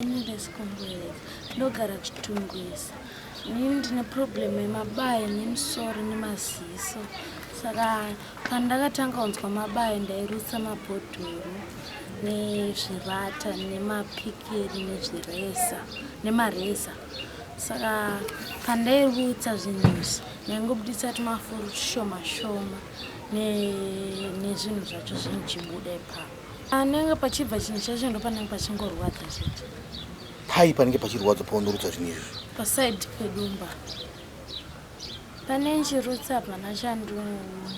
Ndesikumbuedza ndogara kuchitungwiza. Inini ndine problem yemabayo nemusoro nemaziso. Saka pandakatanga kunzwa mabayo ndairutsa mabhodhoro nezvirata nemapikiri nezvireza nemareza. Saka pandairutsa zvinhu izvi ndaingobuditsa tumafuru tushoma shoma nezvinhu zvacho zvinchibuda ipapo. Panenge pachibva chinhu chacho ndopanenge pachingorwadza chete. Pai panenge pachirwadza paunorutsa zvinhu izvi? Paside pedumba. Pane nchirutsa hapana chandinoona.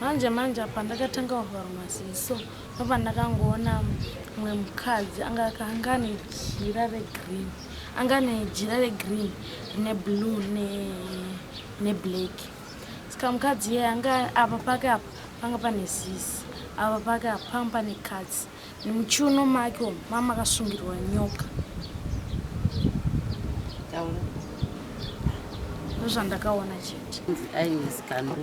Manje manje apa ndakatanga kuvhara maziso ndopandakangoona mumwe mukadzi anga anga ane jira regreen anga ane jira regreen rine blue neblack ne saka mukadzi iye anga apa pake apa panga pane zizi apa pake apa panga pane katsi nemuchiuno make umu mama akasungirwa nyoka ndozvandakaona chete Agnes Kandu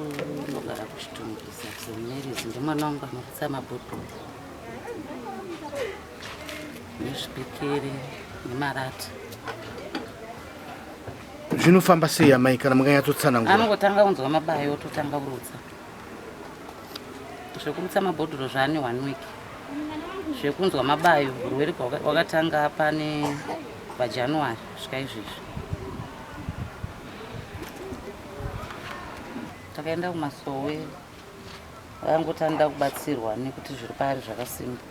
ndogara kuChitungwiza St Mary's ndimwana wangu anokutsa mabhodhoro nezvipikiri nemarata. Zvinofamba sei amai kana munganyatsotsanangura? Anongotanga kunzwa mabayo ototanga kurutsa. Zvekurutsa mabhodhoro zvaane one week. Zvekunzwa mabayo urwere hwakatanga pane paJanuary kusvika izvezvi. Takaenda kumasowe vakangoti anoda kubatsirwa nekuti zviri paari zvakasimba.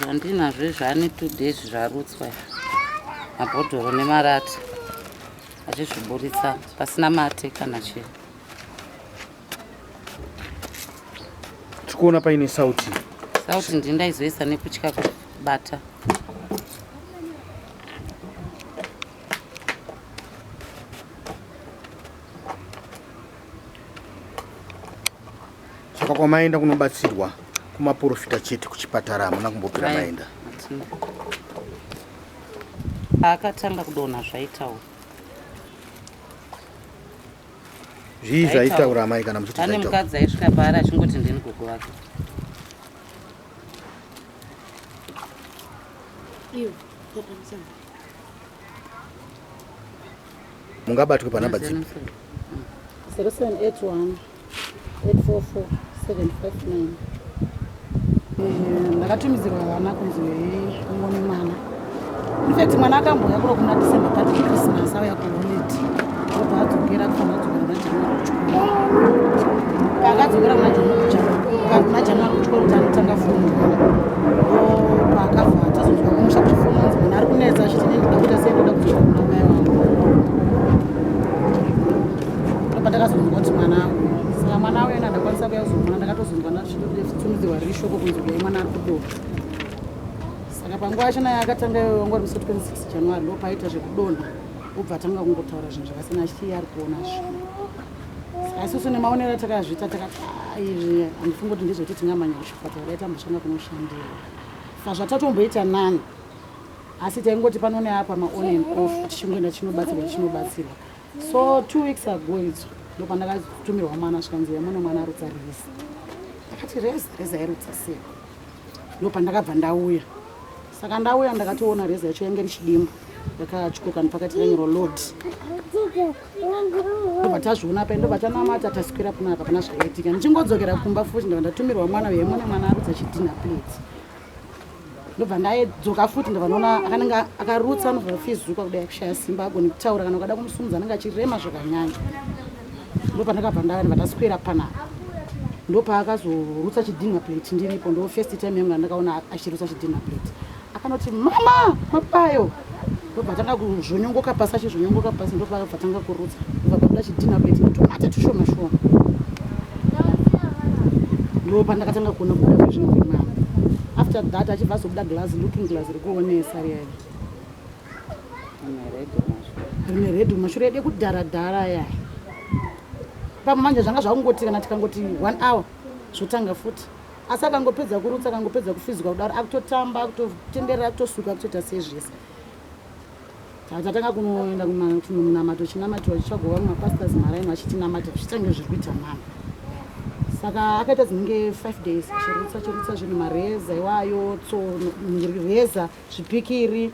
Zvandinazvo izvi ane two days zvarutswa izvi mabhodhoro nemarata achizviburitsa pasina mate kana chii. Tikuona paine sauti. Sauti ndini ndaizoisa nekutya kubata. Saka kwamaenda kunobatsirwa kumaporofita chete kuchipatara hamuna kumbopira maenda. Paakatanga kudonha zvaitaura. Zvii zvaitaura amai kana muchiti Pane mukadzi aisvika paari achingoti ndini gogo vake. Iwe, papa musana. Mungabatwe panhamba dzipi? 0781 844 759. Ndakatumidzirwa vana kunzi ungoone mwana. Infact mwana akambouya kuno kuna December party Christmas auya kuholiday. Obva adzokera kufanira kudzokera kuna January kuchikoro. Paakadzokera kuna January kuna January kuchikoro kuti anotanga fundo. Paakabva tazonzwa kumusha kuti foni anzi munhu ari kunetsa achiti ini ndoda kuita sei ndoda kudzokera kuna mai vangu. Ndopatakazonzwa kuti mwana saka mwana uyo ndakwanisa kuya kuzomuona ndakatozonzwa ndatumidzirwa riri shoko kunzi uyai mwana ari kudonha. Saka panguva yacho naye akatanga iyoyo wanga uri musi 26 January ndopaaita zvekudonha obva atanga kungotaura zvinhu zvakasiyana achiti iye ari kuona zvinhu. Saka isusu nemaonero atakazviita takati ah, izvi handifungi kuti ndizvekuti tingamanya kuchipatara dai tambosvanga kunoshandira. Saka zvatatomboita nani asi taingoti pano neapa maon and off tichingoenda tichinobatsirwa tichinobatsirwa. So 2 weeks ago idzo ndopandakatumirwa mwana zvikanzi yamune mwana arutsa reza. Ndakati reza reza yairutsa sei? Ndopandakabva ndauya. Saka ndauya ndakatoona reza yacho yange richidimbu yakatyoka nepakati yanyorwa load. Ndobva tazviona pa ndobva tanamata taswera panapa pana zvakaitika. Ndichingodzokera kumba futi ndobva ndatumirwa mwana uye mune mwana arutsa chidinner plate. Ndobva ndadzoka futi ndobva ndaona akanenge akarutsa anobva afizuka kudai kushaya simba agoni kutaura kana ukada kumusumudza anenge achirema zvakanyanya. Ndopandakabva ndava ndaswera panapa. Ndopaakazorutsa chidinner plate ndiripo ndo first time yangu yandakaona achirutsa chidinner plate. Akanoti mama mapayo ndobva atanga kuzvonyongoka pasi achizvonyongoka pasi ndopaakabva atanga kurutsa ndobva pabuda chidinner plate netumate tushoma shoma. Ndopandakatanga kuona kubuda kwezvinhu kwemwana. After that achibva azobuda glass looking glass rekuonesa riya rine red kumashure edu ekudhara dhara yaya. Pamwe manje zvanga zvakungoti kana tikangoti 1 hour zvotanga futi. Asi akangopedza kurutsa akangopedza kufizuka kudaro akutotamba akutotenderera akutosuka akutoita sei zvese. Tatanga kunoenda kumunamato chinamatiwa chitsvagwa vamwe mapastors maraini vachitinamata zvichitange zviri kuita mama. Saka akaita dzinenge 5 days achirutsa achirutsa zvinhu, mareza iwayo, tsono, reza, zvipikiri,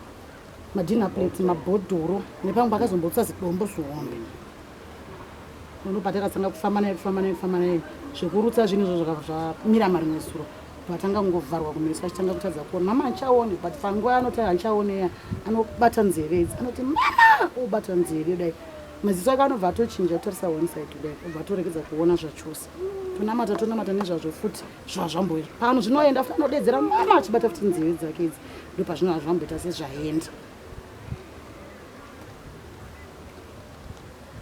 madinner plates, mabhodhoro, nepamwe pakazomborutsa zidombo zihombe. Ndopatakatanga kufamba naye, kufamba naye, kufamba naye. Zvekurutsa zvinhu izvo zvakabva zvamira marimwe zuro. Vatanga kungovharwa kumeso, achitanga kutadza kuona. Mama, handichaoni. But panguva anoti handichaoni iya, anobata nzeve idzi, anoti mama, obata nzeve kudai, maziso ake anobva atochinja kutarisa one side kudai, obva atoregedza kuona zvachose. Tonamata, tonamata nezvazvo futi, zvazvamboizvo pano zvinoenda futi, anodedzera mama achibata futi nzeve dzake idzi. Ndopazvinova zvamboita sezvaenda.